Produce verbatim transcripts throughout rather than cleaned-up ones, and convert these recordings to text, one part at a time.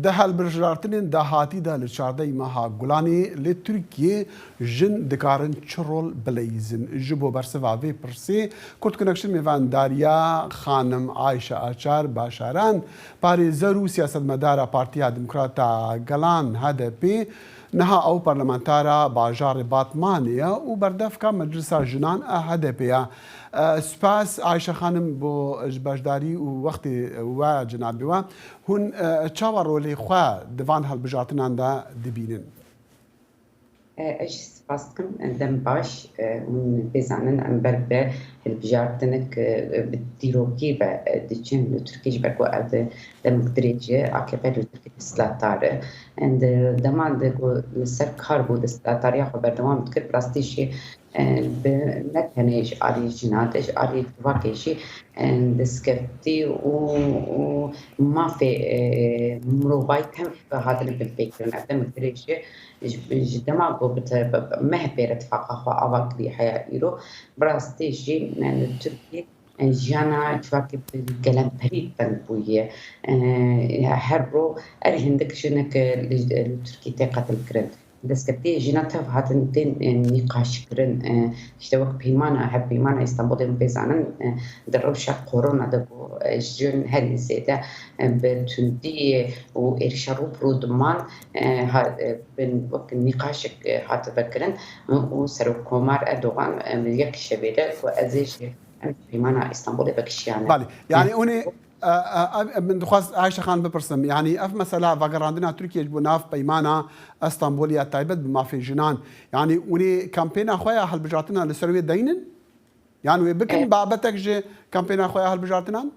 Di hilbijartinên dahatî de li çardehê meha Gulanê li Tirkiyê jin dikarin çi rol bileyîzin? Ji bo bersiva vê pirsê, Kurd Connection mêvandariya xanim Ayşe Açar Başaran, parêzer û siyasetmedara Partiya Demokrata Gelan, H D P, niha ew parlamentara bajarê Batmanê ye û berdevka Meclisa Jinan a H D P ye. E, spas Ayşe xanim bo ji beşdarî û wextê we cenabê we. Hûn, e, çawa rolê xwe di van hilbijartinan de dibînin? E, ez jî spas dikim, e, dem baş, e, hûn pê zanin em ber bi hilbijartinek, e, bi dîrokî ve, e, diçin li Tirkiyê, ji ber ku ev demek dirêj e, A K P li Tirkiyê desthilatdar e. Em di dema de ku li ser kar bû, desthilatdariya xwe berdewam dikir, bi rastî jî e, bi ne tenê ji alî jinan de, ji alî civakê jî, e, destkeftî û, û mafê, e, mirovayî tev hatine binpêkirin. Ev demek dirêj e, ji, ji dema ku bi te-, bi, bi meh pê re tifaqa xwe ava kirî heya îro, bi rastî jî, e, li Tirkiyê, e, jiyana civakê bi gelemperî teng bûye. E, her ro erê hindik jinek, e, li, li Tirkiyê tê qetilkirin. Destkeftiyê jîna tev hatin tên, e, nîqaşkirin. E, işte wek peymana, hevpeymana Îstanbulê hûn pê zanin, e, di rewşa korona de ku, e, jin herî zêde, e, bi tundiyê û êrişa rû bi rû diman, e, ha-, e, bin wek nîqaşek, e, hatibe kirin. E, û Serokkomar Erdogan, e, yek şevê de ku ez ê ji, em ji peymana Îstanbulê vekişiyane. Belê. Yani hûn ê E, e, ev, min dixwest Ayşe Xan bipirsim, yanî ev mesela vegerandina Tirkiye ji bo nav peymana Estanbulê ya taybet bi mafê jinan, yanî hûn ê kampêna xwe ya hilbijartina li ser wê deynin? Yan wê bikin E, babetek ji kampêna xwe ya hilbijartinan?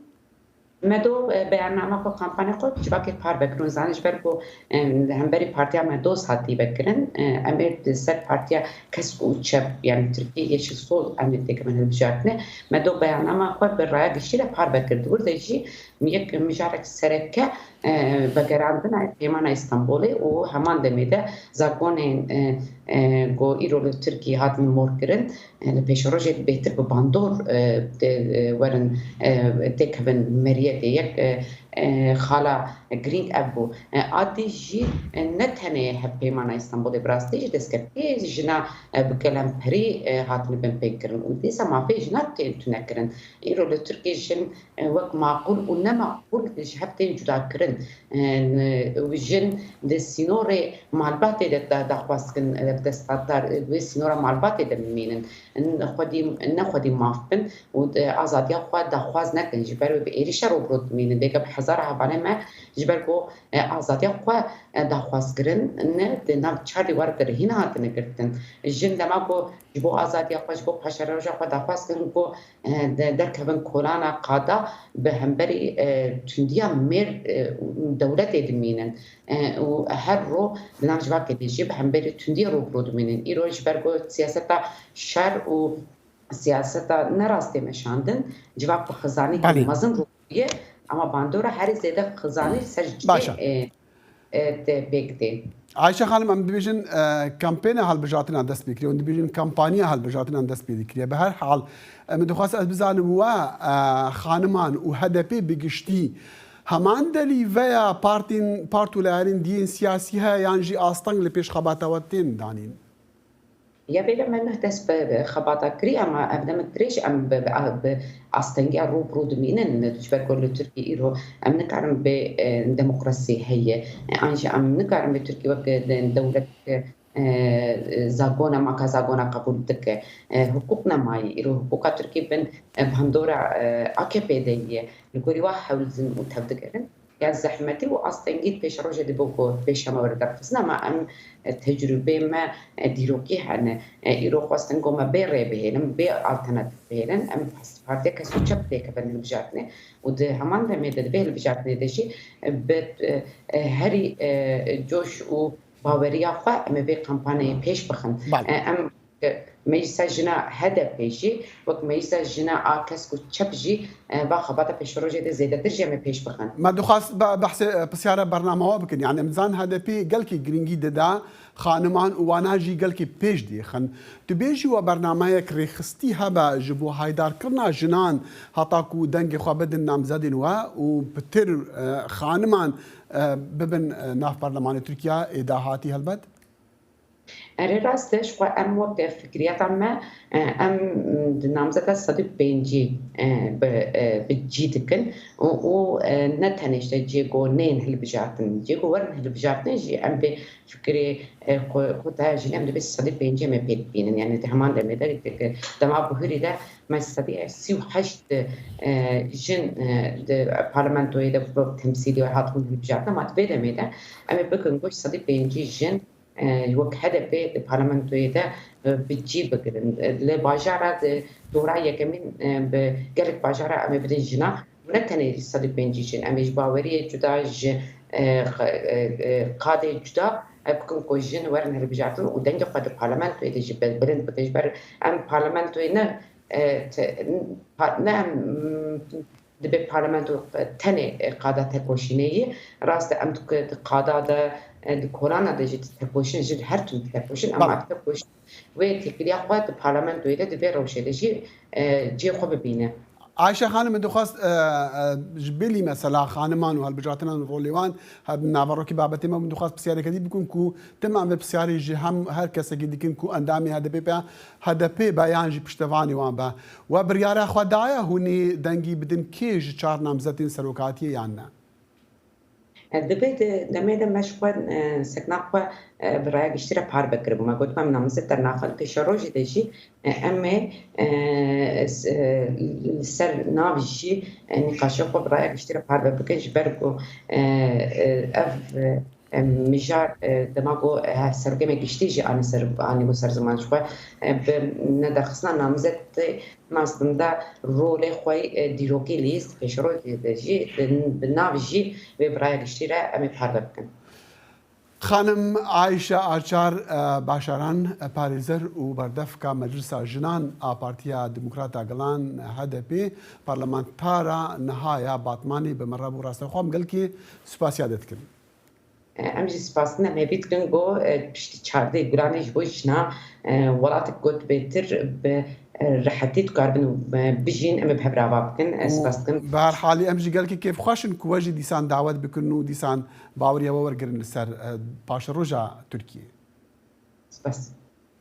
Me do, e, beyanname xwe, kampanya xwe civakê par vekirin. Zanin ji ber ku, e, li hemberî partiya me doz hatî vekirin. E, em ê li ser partiya kesk û çep, yani Tirkiye Yeşil Sol, em ê têkevin hilbijartinê. Me do beyannama xwe bi raya giştî re par vekir. Di wir de jî yek mijarek sereke, e, vegerandina Peymana Îstanbulê û heman demê de zagonên, e, e, ku îro li Tirkiyê hatin mor kirin, e, li pêşerojê bêhtir bi bandor, e, tê, e, werin, e, têkevin meriyetê. Yek, e, e, xala girîng ev bû. E, a dî jî, e, ne tenê hevpeymana Îstanbulê, bi rastî jî destkeftiyê jina, e, bi gelemperî, e, hatine binpêkirin û dîsa mafê jina tên tunekirin. Îro li Tirkiyê jin, e, wek maqûl û nemaqûl ji hev tên cudakirin. E, jin di sînorê malbatê de da-, daxwaz dikin, e, desthilatdar, e, di wê sînora malbatê de bimînin. N-, xwedî, ne xwedî maf bin û, e, azadiya xwe daxwaz nekin. Ji ber wê bi êrîşa rû bi rû dimînin. Dêke bi hezara hevalên me ji ber ku, e, azadiya xwe, e, daxwaz kirin, ne di nav çar dîwar de hîn hatine girtin. Jin dema ku ji bo azadiya xwe, ji bo paşeroja xwe daxwaz kirin ku, e, de-, derkevin kolana qada, bi hemberî, e, tundiya mêr, e, dewletê dimînin. E, û her ro di nav civakê de jî bi hemberî tundiya rû bi rû dimînin. Îro ji ber ku siyaseta şer û siyaseta ne rastê meşandin, civak bi xizanî Belê. mezin rû ye, ama bandora herî zêde xizanî ser ji Baş e. e, e, te pêk tê. Ayşe Xanim, em dibêjin, e, kampêna hilbijartina dest pê kiriye, hûn dibêjin kampanya hilbijartina dest pê dikiriye. Bi her hal, e, min dixwest ez bizanim we, e, xaniman û H D P bi giştî heman delî veya partîn, part û layerên diyên siyasî heye yan jî asteng li pêş xebata we tên danîn? Ya vêve me neh dest bi, bi xebata kirî, ama ev demek dirêj em bi, bi, bi astengiya rû bi rû dimînin. Ji ber ku li Tirkiyê îro em nikarin bê, e, demokrasî heye. E, an jî em nikarin bê Tirkiyê wek, e, de-, dewlet, e, e, zagona, maka zagona qebûl dike. E, hiqûq nemayî. Îro hiqûqa Tirkiyê bin, e, bandora, e, A K P de ye. Li gorî wa hewl didin û tev digerin. Ya zehmetî û astengî pêşerojê dibe ku pêşe me were derxistin, ama em, e, tecrûbê me, e, dîrokî hene. E, îro xwestin ku me bê rê bihêlin, bê alternatîf bihêlin. Em partiya kes û çep têkevin hilbijartinê û di heman demê de, di vê hilbijartinê de jî, e, bi, e, e, herî, e, coş û baweriya xwe em ê vê kampanyayê pêş bixin. Belê. E, em Meclisa Jina H D P jî, wek Meclisa Jina a kesk û çep jî, e, va xebata pêşerojê de zêdetir jî em ê pêş bixin. Me dixwast be-, behsê, e, pisyara bernamewa bikin. Yani em dizanin H D P gelkî girîngî dida xaniman û wana jî gelkî pêş dixin. Tu bêjî we bernameyek rêxistî hebe ji bo haydarkirina jinan heta ku dengê xwe bidin namzedên we û pitir, e, xaniman, e, bibin, e, nav perlemanê Tirkiye ê dahatî helbet? Erê, rast e, ji xwe em wek fikriyeta me, e, em di namzeta sed û pêncî, e, bi, e, bi cî dikin û, û, e, ne tenê işte cê ku neyên hilbijartin, cê ku werin hilbijartin jî em vê fikirê, e, ku, ku te jî em dibê sed û pêncî em ê pê bibînin. Yani di heman demê de, dema buhirî de me sed û sî û heşt, e, jin, e, di parlamentoyê de wek temsîlî hatibûn hilbijartin, ama di vê demê de em ê bikin ku sed û pêncî jin e, wek H D P di parlamentoyê de, e, bi cî bigirin. E, li bajara di dora yekemîn, e, bi gelek bajara em ê bidin jina. Û ne tenê sed û pêncî jin. Em ê ji baweriyê cuda, ji, e, xe-, e, e, qadê cuda, e, bikin ku jin werin hilbijartin û dengê xwe di parlamentoyê de jî bi-, bilind bikin. Ji ber em parlamentoyê ne, e, te-, pa-, ne em, mm, dibe parlamento tenê, e, qada tekoşînê ye. Rast e, em di, di qada de, e, di kolana de jî tekoşîn, ji her tim tekoşîn, ama Bala. Tekoşîn wê têkiliya xwe di parlamentoyê de, di vê rewşê de jî, e, cihê xwe bibîne. Ayşe Xanim, min dixwest, e, e, ji bilî mesela xaniman û hilbijartinan û rolê wan, he, naverokî babetê me, min dixwest pisyareke dî bikim ku tim em vê pisyarê ji hem her kesekî dikin ku endamê H D P be, H D P be yan jî piştevanî wan be. We biryara xwe daye hûnî dengî bidin kê ji çar namzetên serokatiyê yan ne? E, dibê di demê de me ji xwe, e, sekna xwe, e, bi raya giştî re parve kiribû. Me got, em namzet dernaxin pêşerojê de jî, e, em ê, e, s-, e, li ser nav jî, e, nîqaşa xwe bi raya giştî re parve bikin, ji ber ku, e, e, ev, e, e, mijar, e, dema ku, e, serokê me giştî jî anî ser, anî bû ser ziman ji xwe, e, bi nedexistina namzetê, aslında rolê xwe, e, dîrokî lîst pêşerojê de jî, e, bi nav jî vê bi raya giştî re em ê parve bikin. Xanim Ayşe Açar, e, Başaran, e, parêzer û berdevka Meclisa Jinan a Partiya Demokrata Gelan, H D P, parlamentara niha ya Batmanî bi min re bû. Rastexwe em gelkî spasiya te dikin. E, em jî spasdin, em hêvî dikin ku, e, piştî çardeh Gulanê ji bo jina, e, welatek ku bêtir bi, e, rehetî dikaribin, e, bijîn, em ê bi hev re ava bikin. E, spas dikim. Bi her halî em jî gelkî kêfxweş in ku we jî dîsan dawet bikin û dîsan baweriya we wergirin li ser, e, paşeroja Tirkiyê. Spas.